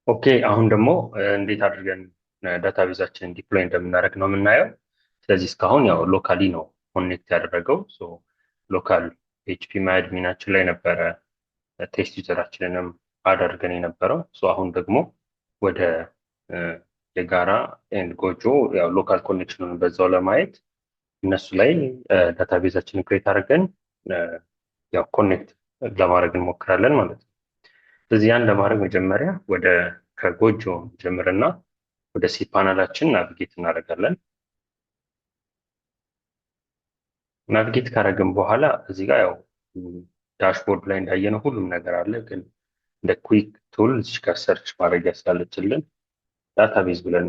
Okay፣ አሁን ደግሞ እንዴት አድርገን database ኣችንን deploy እንደምናደርግ ነው የምናየው። ስለዚህ እስካሁን ያው locally ነው connect ያደረገው። Local phpMyAdmin ኣችን ላይ ነበረ test user ኣችንንም አደርገን የነበረው። አሁን ደግሞ ወደ የጋራ and ጎጆ ያው local connection ኑን በዛው ለማየት እነሱ ላይ database ኣችንን create አድርገን ያው connect ለማድረግ እንሞክራለን ማለት ነው። ስለዚህ ያን ለማድረግ መጀመሪያ ወደ ከጎጆ ጀምርና ወደ cPanel ኣችን navigate እናደርጋለን። Navigate ካደረግን በኋላ እዚህ ጋር ያው dashboard ላይ እንዳየነው ሁሉም ነገር አለ። ግን እንደ quick tool እዚህ ጋር search ማድረግ ያስላለችልን database ብለን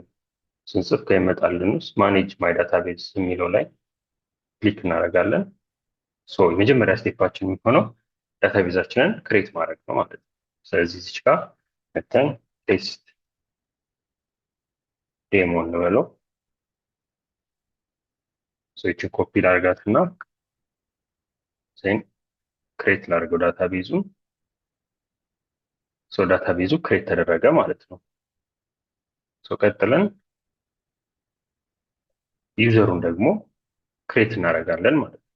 ስንጽፍ ከይመጣልን ውስጥ manage my database የሚለው ላይ click እናደርጋለን። So የመጀመሪያ step ኣችን የሚሆነው database ኣችንን create ማድረግ ነው ማለት ነው። ስለዚህ እዚች ጋር መተን test demo እንበለው። ይችን ኮፒ ላርጋት እና create ላርገው database ኡ። Database ኡ create ተደረገ ማለት ነው። ቀጥለን user ኡን ደግሞ create እናደርጋለን ማለት ነው።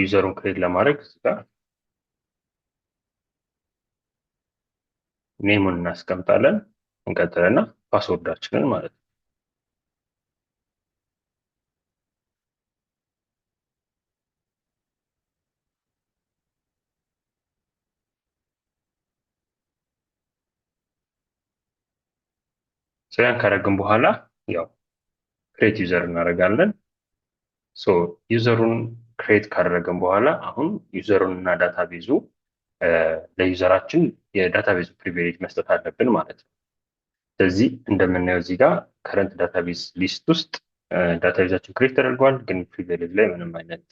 User ኡን create ለማድረግ እዚህ ጋር name ኡን እናስቀምጣለን። እንቀጥልና password ኣችንን ማለት ነው። ያን ካደረግን በኋላ ያው create user እናደርጋለን። User ኡን create ካደረግን በኋላ አሁን user ኡን እና database ኡ ለ user ኣችን የ database ኡ privilege መስጠት አለብን ማለት ነው። ስለዚህ እንደምናየው እዚህ ጋር current database list ውስጥ database ኣችን create ተደርጓል፣ ግን privilege ላይ ምንም አይነት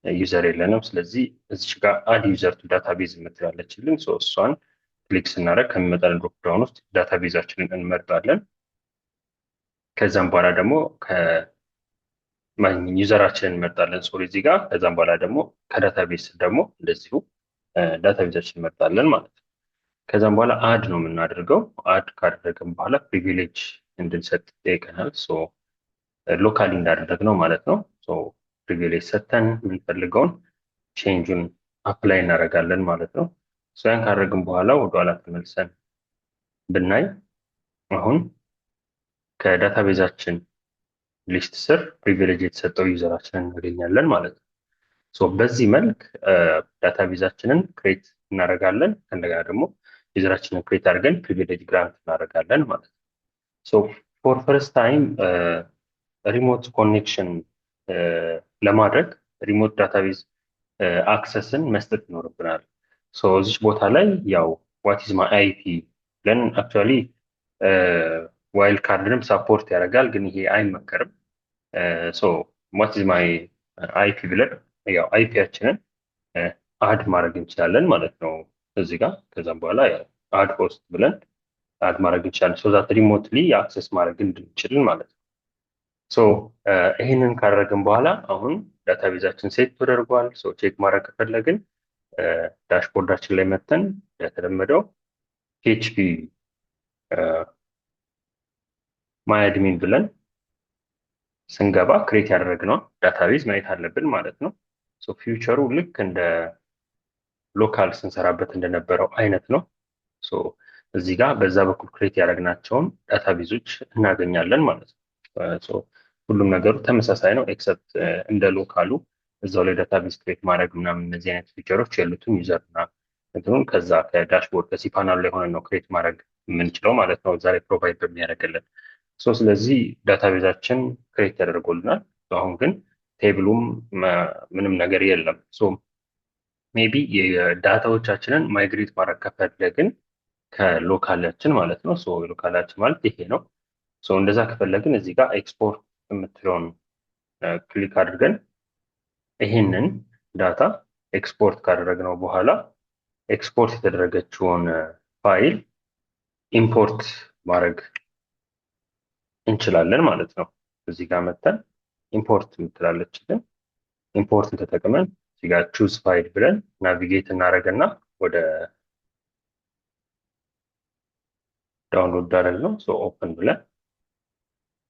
user የለንም። ስለዚህ እዚች ጋር add user to database የምትላለችልን እሷን click ስናደርግ ከሚመጣልን drop down ውስጥ database ኣችንን እንመርጣለን። ከዛም በኋላ ደግሞ user ኣችንን እንመርጣለን፣ sorry እዚህ ጋር። ከዛም በኋላ ደግሞ ከ database ደግሞ እንደዚሁ database ኣችንን እንመርጣለን ማለት ነው። ከዛም በኋላ add ነው የምናደርገው። Add ካደረግን በኋላ privilege እንድንሰጥ ይጠይቀናል። Locally እንዳደረግነው ማለት ነው። Privilege ሰተን የምንፈልገውን change ኡን apply እናደርጋለን ማለት ነው። ያን ካደረግን በኋላ ወደኋላ ተመልሰን ብናይ አሁን ከ database ኣችን list ስር privilege የተሰጠው user ኣችንን እናገኛለን ማለት ነው። በዚህ መልክ database ኣችንን create እናደርጋለን። እንደገና ደግሞ user ኣችንን create አድርገን privilege grant እናደርጋለን ማለት ነው። For first time remote connection ለማድረግ remote database access ን መስጠት ይኖርብናል። እዚች ቦታ ላይ ያው what is my IP ብለን actually wild card ንም support ያደርጋል፣ ግን ይሄ አይመከርም። What is my IP ብለን ያው IP ያችንን add ማድረግ እንችላለን ማለት ነው እዚህ ጋር። ከዛም በኋላ add host ብለን add ማድረግ እንችላለን፣ so that remotely access ማድረግ እንድንችል ማለት ነው። So ይህንን ካደረግን በኋላ አሁን database ኣችን set ተደርጓል። So check ማድረግ ከፈለግን dashboard ኣችን ላይ መተን እንደተለመደው phpMyAdmin ብለን ስንገባ create ያደረግነውን database ማየት አለብን ማለት ነው። Feature ኡ ልክ እንደ local ስንሰራበት እንደነበረው አይነት ነው። እዚህ ጋር በዛ በኩል create ያደረግናቸውን database ኦች እናገኛለን ማለት ነው። ሁሉም ነገሩ ተመሳሳይ ነው፣ except እንደ local ኡ እዛው ላይ database create ማድረግ ምናምን እነዚህ አይነት feature ኦች የሉትም። User እና እንትኑን ከዛ ከ dashboard ከ cPanel ላይ ሆነን ነው create ማድረግ የምንችለው ማለት ነው፣ እዛ ላይ provide በሚያደርግልን። ስለዚህ database ኣችን create ተደርጎልናል። አሁን ግን table ኡም ምንም ነገር የለም። Maybe የ data ዎቻችንን migrate ማድረግ ከፈለግን ከ local ኣችን ማለት ነው። Local ኣችን ማለት ይሄ ነው። እንደዛ ከፈለግን እዚህ ጋር ኤክስፖርት የምትለውን click አድርገን ይህንን data export ካደረግነው በኋላ ኤክስፖርት የተደረገችውን file import ማድረግ እንችላለን ማለት ነው። እዚህ ጋር መተን import የምትላለችልን import ን ተጠቅመን እዚህ ጋር choose file ብለን navigate እናደርግና ወደ Download አደረግነው። So open ብለን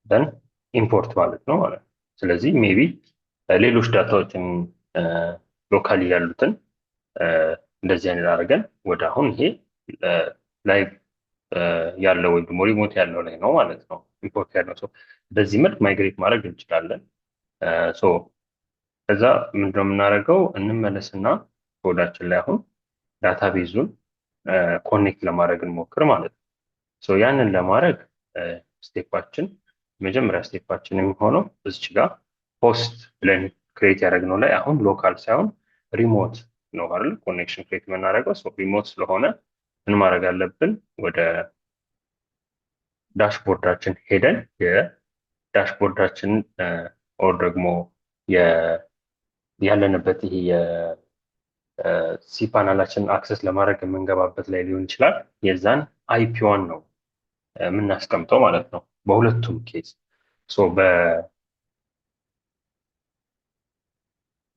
then import ማለት ነው ማለት ነው። ስለዚህ maybe ሌሎች data ዎችን locally ያሉትን እንደዚህ አይነት አድርገን ወደ አሁን ይሄ live ያለው ወይም ደግሞ remote ያለው ላይ ነው ማለት ነው import ያለው። So በዚህ መልክ migrate ማድረግ እንችላለን። So ከዛ ምንድነው የምናደርገው? እንመለስና ኮዳችን ላይ አሁን database ኡን connect ለማድረግ እንሞክር ማለት ነው። So ያንን ለማድረግ step ኣችን፣ መጀመሪያ step ኣችን የሚሆነው እዚች ጋር host ብለን create ያደረግነው ላይ አሁን local ሳይሆን remote ነው አይደል connection create የምናደርገው። So remote ስለሆነ ምን ማድረግ አለብን? ወደ dashboard ኣችን ሄደን የ dashboard ኣችን or ደግሞ ያለንበት ይሄ የ cPanel ኣችንን access ለማድረግ የምንገባበት ላይ ሊሆን ይችላል። የዛን IP ዋን ነው የምናስቀምጠው ማለት ነው በሁለቱም case። So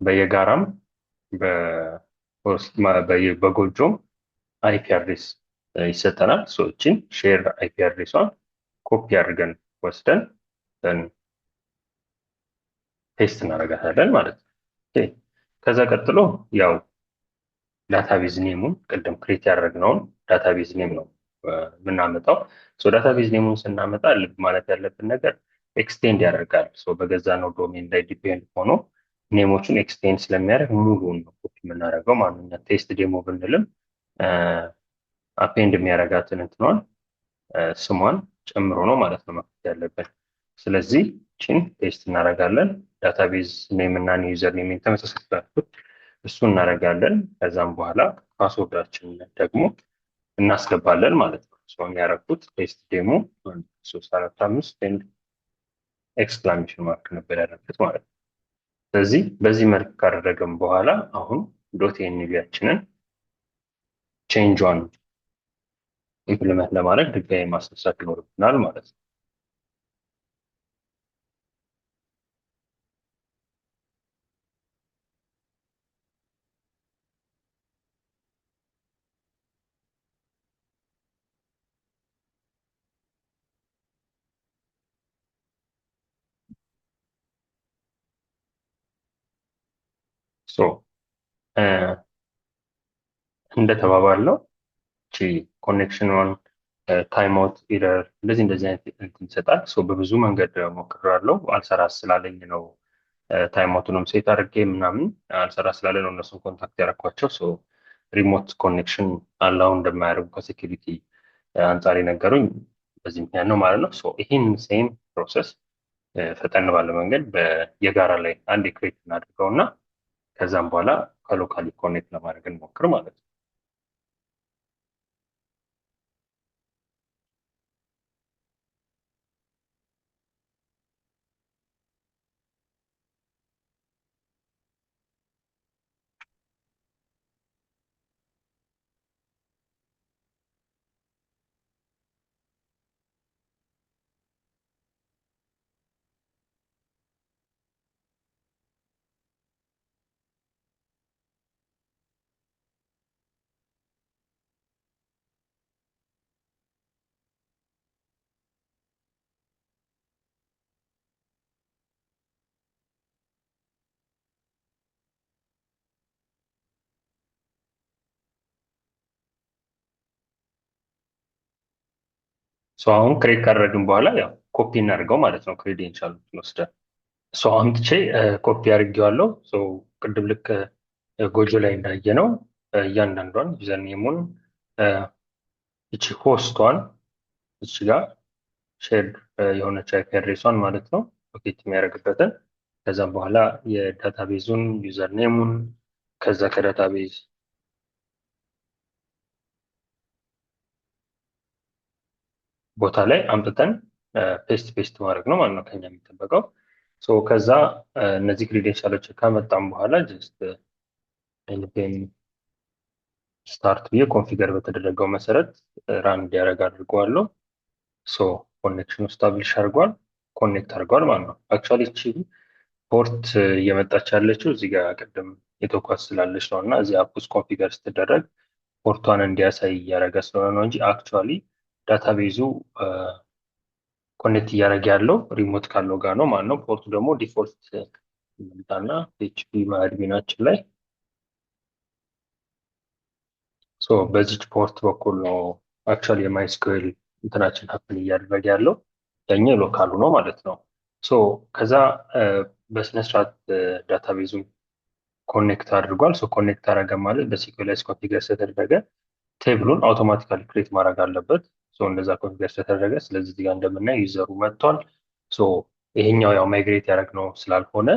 በየጋራም በጎጆም IP address ይሰጠናል። So እቺን share IP address ኧን copy አድርገን ወስደን paste እናደርጋታለን ማለት ነው። ከዛ ቀጥሎ ያው database name ኡን፣ ቅድም create ያደረግነውን database name ነው የምናመጣው። Database name ኡን ስናመጣ ልብ ማለት ያለብን ነገር extend ያደርጋል። በገዛነው domain ላይ depend ሆኖ name ኦቹን extend ስለሚያደርግ ሙሉውን ነው ኮፒ የምናደርገው ማለት ነው። Test demo ብንልም append የሚያደርጋትን እንትኗን ስሟን ጨምሮ ነው ማለት ነው መክፈት ያለብን። ስለዚህ ቺን paste እናደርጋለን። Database name እና user name ተመሳሳይ ስላልኩት እሱ እናደርጋለን። ከዛም በኋላ password ኣችን ደግሞ እናስገባለን ማለት ነው። So ያደረኩት test demo 3 4 5 and exclamation mark ነበር ያደረኩት ማለት ነው። ስለዚህ በዚህ መልክ ካደረግን በኋላ አሁን dot env ያችንን change ኧን implement ለማድረግ ድጋሚ ማስነሳት ይኖርብናል ማለት ነው። So እንደተባባልነው እቺ connection ኗን timeout error እንደዚህ እንደዚህ አይነት እንትን ይሰጣል። So በብዙ መንገድ ሞክሬዋለሁ። አልሰራ ስላለኝ ነው፣ timeout ኡንም set አድርጌ ምናምን አልሰራ ስላለ ነው እነሱን contact ያደረኳቸው። So remote connection allow እንደማያደርጉ ከ security አንጻር የነገሩኝ በዚህ ምክንያት ነው ማለት ነው። So ይህን same process ፈጠን ባለ መንገድ የጋራ ላይ አንድ create እናድርገው እና ከዛም በኋላ ከ locally connect ለማድረግ እንሞክር ማለት ነው። So አሁን create ካደረግን በኋላ ያው ኮፒ እናድርገው ማለት ነው። Credential ወስደን so አምጥቼ ኮፒ አድርጌዋለሁ። So ቅድም ልክ ጎጆ ላይ እንዳየነው እያንዳንዷን username ኡን፣ እቺ host ኧን እቺ ጋር shared የሆነች IP address ኧን ማለት ነው locate የሚያደርግበትን፣ ከዛም በኋላ የ database ኡን username ኡን፣ ከዛ ከ database ቦታ ላይ አምጥተን paste paste ማድረግ ነው ማለት ነው ከኛ የሚጠበቀው። So ከዛ እነዚህ credential ኦች ካመጣም በኋላ just npm start ብዬ configure በተደረገው መሰረት run እንዲያደርግ አድርገዋለሁ። So connection ኑ establish አድርጓል፣ connect አድርጓል ማለት ነው። Actually እቺ port እየመጣች ያለችው እዚህ ጋር ቅድም የተኳስ ስላለች ነው እና እዚህ app ውስጥ configure ስትደረግ port ኧን እንዲያሳይ እያደረገ ስለሆነ ነው እንጂ actually Database ኡ connect እያደረገ ያለው remote ካለው ጋር ነው ማለት ነው። Port ኡ ደግሞ default እንምጣና phpMyAdmin ኣችን ላይ so በዚች port በኩል ነው actually የ MySQL እንትናችን happen እያደረገ ያለው፣ ያኛው local ኡ ነው ማለት ነው። So ከዛ በስነስርዓት database ኡን connect አድርጓል። So connect አደረገ ማለት በ Sequelize configure ስለተደረገ table ኡን automatically create ማድረግ አለበት። So እንደዛ configure ስለተደረገ፣ ስለዚህ እዚህ ጋር እንደምናየው user ኡ መጥቷል። So ይሄኛው ያው migrate ያደረግነው ስላልሆነ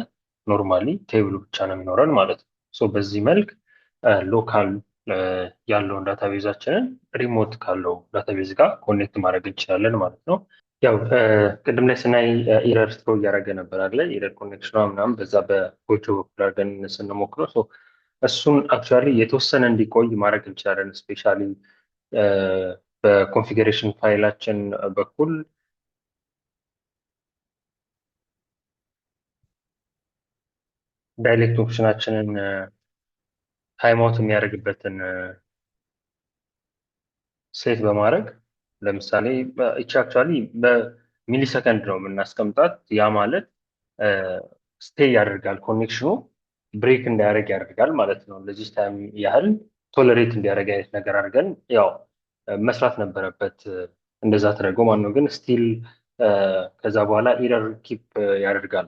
normally table ኡ ብቻ ነው የሚኖረን ማለት ነው። So በዚህ መልክ local ያለውን database ኣችንን remote ካለው database ጋር connect ማድረግ እንችላለን ማለት ነው። ያው ቅድም ላይ ስናይ error throw እያደረገ ነበር አለ error connection ኗ ምናምን በዛ በጎጆ በኩል አድርገን ስንሞክረው። So እሱን actually የተወሰነ እንዲቆይ ማድረግ እንችላለን። Especially በ configuration file ኣችን በኩል dialect option ኣችንን timeout የሚያደርግበትን set በማድረግ፣ ለምሳሌ እቺ actually በ ሚሊሰከንድ ነው የምናስቀምጣት። ያ ማለት stay ያደርጋል፣ connection ኑ break እንዳያደርግ ያደርጋል ማለት ነው። ለዚህ time ያህል tolerate እንዲያደርግ አይነት ነገር አድርገን ያው መስራት ነበረበት፣ እንደዛ ተደርጎ ማለት ነው። ግን still ከዛ በኋላ error keep ያደርጋል፣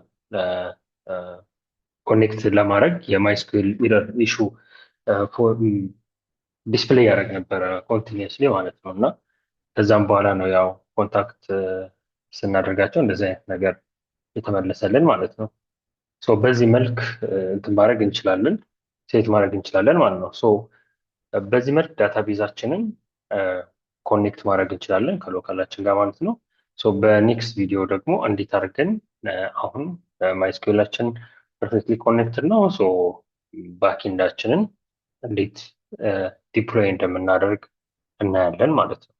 connect ለማድረግ የ MySQL error issue display ያደርግ ነበረ continuously ማለት ነው። እና ከዛም በኋላ ነው ያው contact ስናደርጋቸው እንደዚህ አይነት ነገር የተመለሰልን ማለት ነው። So በዚህ መልክ እንትን ማድረግ እንችላለን፣ set ማድረግ እንችላለን ማለት ነው። So በዚህ መልክ database ኣችንን connect ማድረግ እንችላለን ከ local ኣችን ጋር ማለት ነው። So በ next ቪዲዮ ደግሞ እንዴት አድርገን አሁን MySQL ኣችን perfectly connected ነው። So backend ኣችንን እንዴት deploy እንደምናደርግ እናያለን ማለት ነው።